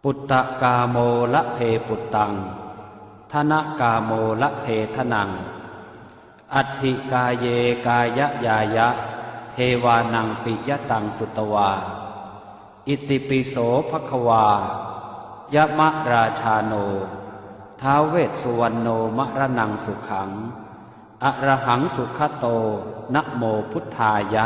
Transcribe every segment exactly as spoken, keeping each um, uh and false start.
Puttakāmo labhe puttaṃ, dhanakāmo labhe dhanaṃ, atthi kāye kāyañāya, devānaṃ piyataṃ sutvā. Itipi so bhagavā, yamarājāno, ท้าว vessuvaṇṇo, maraṇaṃ sukhaṃ, arahaṃ sugato, namo buddhāya.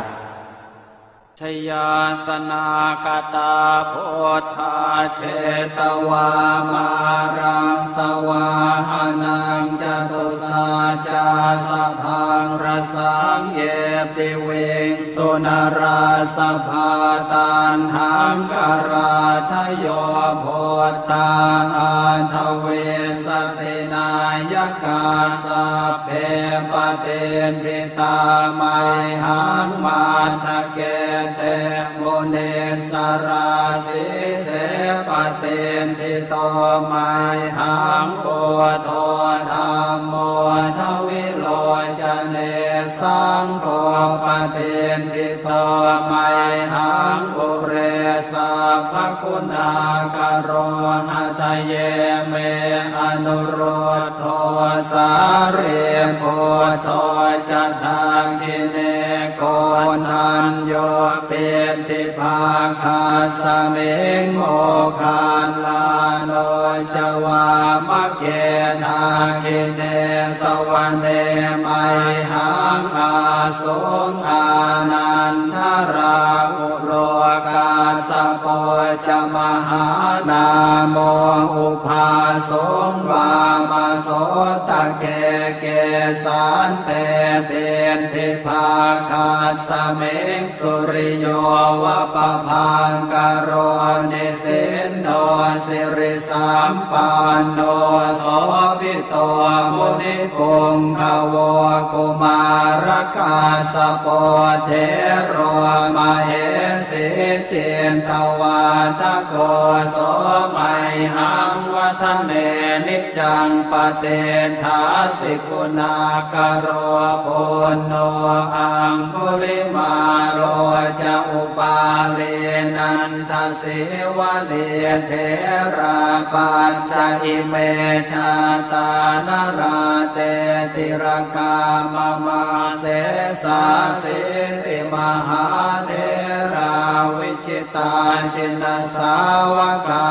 Jayāsanāgatā buddhā, jetvā māraṃ savāhanaṃ, catusaccāsabhaṃ rasaṃ, ye piviṃsu narāsabhā. Taṇhaṅkarādayo buddhā, aṭṭhavīsati nāyakā, sabbe patiṭṭhi tā mayhaṃ, matthake te munissarā. Sīse patiṭṭhito mayhaṃ, buddho dhammo dvilocane, saṅgho patiṭṭhito mayhaṃ, ure sabbaguṇākaro. Hadaye me anurud dho, sārīputto ca dakkhiṇe, koṇḍañño piṭṭhibhāgasmiṃ, moggallāno ca vāmake. Dakkhiṇe savane mayhaṃ, āsuṃ ānandarāhu lo, kassapo ca mahānāmo, ubhāsuṃ vāmasotake. Kesante piṭṭhibhāgasmiṃ, suriyo va pabhaṅkaro, nisinno siri sampanno, sobhito munipuṅgavo. Kumārakassapo thero, mahesī cittavādako, so mayhaṃ vadane niccaṃ, patiṭṭhāsi guṇākaro. Puṇṇo aṅgulimālo ca, upālī nanda sīvalī, therā pañca ime jātā, nalāṭe tilakā mama. Sesāsīti mahātherā, vijitā jinasāvakā,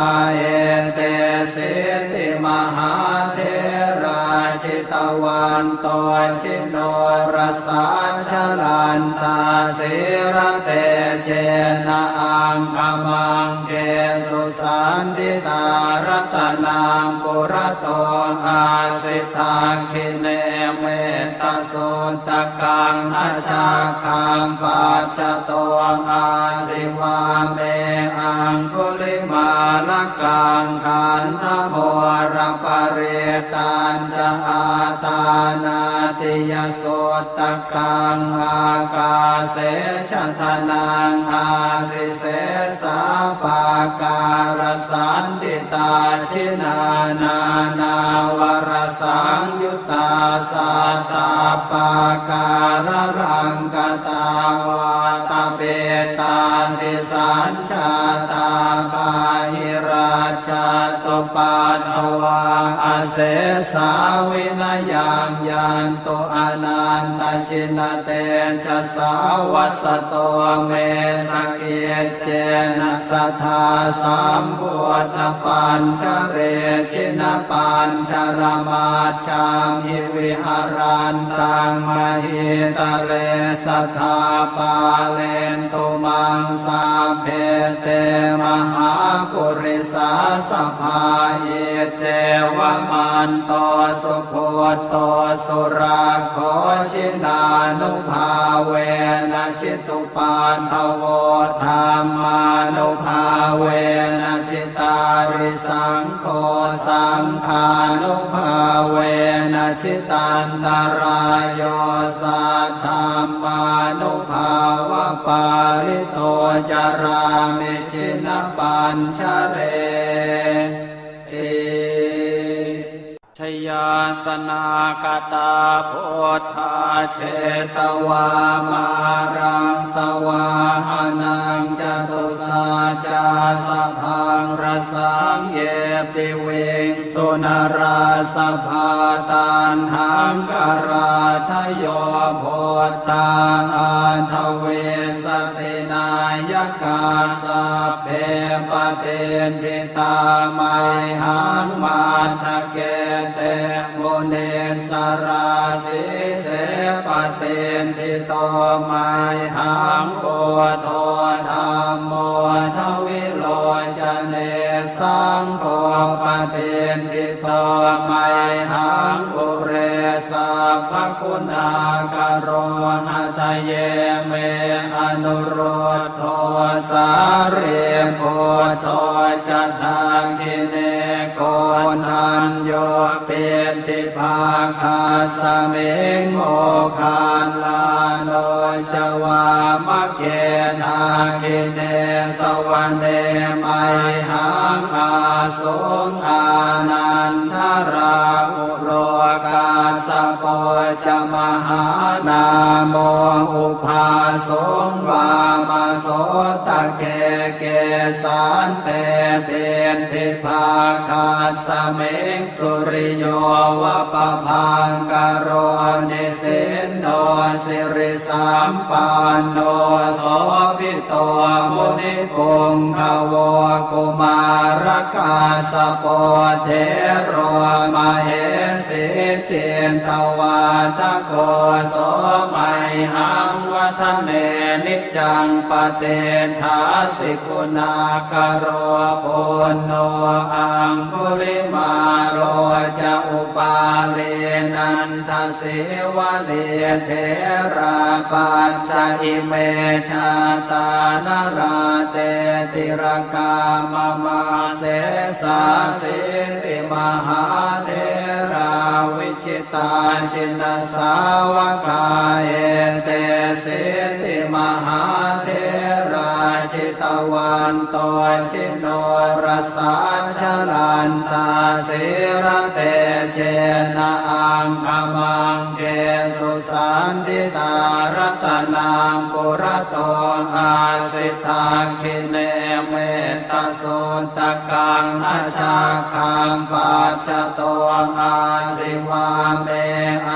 etesīti mahātherā, jitavanto ji norasā, jalantā sīlatejena, aṅgamaṅgesu saṇṭhitā. Ratanaṃ purato āsi, dakkhiṇe mettasuttakaṃ, dhajaggaṃ pacchato āsi, vāme aṅgulimālakaṃ. Khandhamoraparittañ ca, āṭānāṭiyasuttakaṃ, ākāse chadanaṃ āsi, sesā pākārasaṇṭhitā. Jinā nānāvarasaṃyuttā, sattappākāralaṅkatā, vātapittādisañ jātā, bāhirajjhattupaddavā, asesā vinayaṃ yantu, anantajinatejasā. Vasato me sakiccena, sadā sambuddhapañjare, jinapañjaramaj jhamhi, viharantaṃ mahītale, sadā pālentu maṃ sabbe, te mahāpurisāsabhā. Iccevamanto sugutto surakkho, jinānubhāvena jitu paddavo, dhammānubhāvena jitārisaṅgho, saṅghānubhāvena jitantarāyo, saddhammānubhāvapālito carāmi jinapañjareti. Jayāsanāgatā buddhā, jetvā māraṃ savāhanaṃ, catusaccāsabhaṃ Saṃ ye piviṃsu narāsabhā, taṇhaṅkarādayo buddhā aṭṭhavīsati nāyakā, sabbe patiṭṭhi tā mayhaṃ matthake te munissarā. Sīse patiṭṭhito mayhaṃ buddho dhammo dvilocane, saṅgho patiṭṭhito mayhaṃ ure sabbaguṇākaro. Hadaye me anurud dho sārīputto ca dakkhiṇe, koṇḍañño piṭṭhibhāgasmiṃ moggallāno ca vāmake. Dakkhiṇe savane mayhaṃ āsuṃ ānandarāhu lo, kassapo ca mahānāmo ubhāsuṃ vāmasotake. Kesante piṭṭhibhāgasmiṃ suriyo va pabhaṅkaro, nisinno siri sampanno sobhito munipuṅgavo. Kumārakassapo thero mahesī cittavādako, so mayhaṃ vadane niccaṃ patiṭṭhāsi guṇākaro. Puṇṇo aṅgulimālo ca upālī nanda sīvalī, therā pañca ime jātā nalāṭe tilakā mama. Sesāsīti mahātherā vijitā jinasāvakā, etesīti mahātherā jitavanto ji norasā, jalantā sīlatejena aṅgamaṅgesu saṇṭhitā. Ratanaṃ purato āsi dakkhiṇe mettasuttakaṃ, dhajaggaṃ pacchato āsi vāme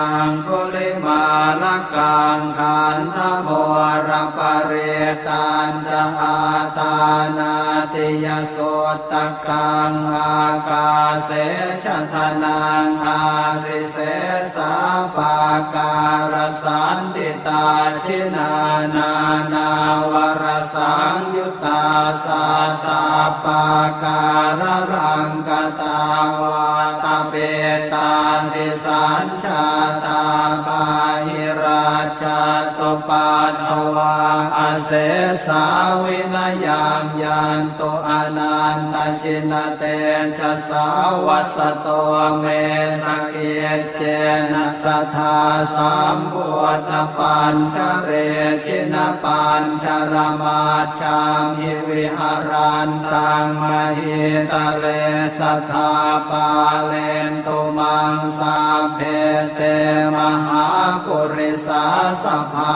aṅgulimālakaṃ. Khandhamoraparittañ ca āṭānāṭiyasuttakaṃ, ākāse chadanaṃ āsi sesā pākārasaṇṭhitā. Jinā nānāvarasaṃyuttā sattappākāralaṅkatā, vātapittādisañ jātā bāhirajjhattupaddavā, asesā vinayaṃ yantu anantajinatejasā. Vasato me sakiccena sadā sambuddhapañjare, jinapañjaramaj jhamhi viharantaṃ mahītale, sadā pālentu maṃ sabbe te mahāpurisāsabhā.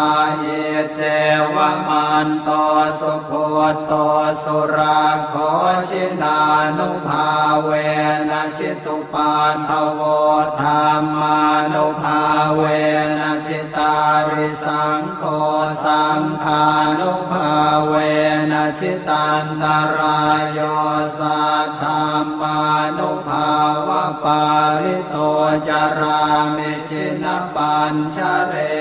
Iccevamanto sugutto surakkho, jinānubhāvena jitu paddavo, dhammānubhāvena jitārisaṅgho, saṅghānubhāvena jitantarāyo, saddhammānubhāvapālito carāmi jinapañjare.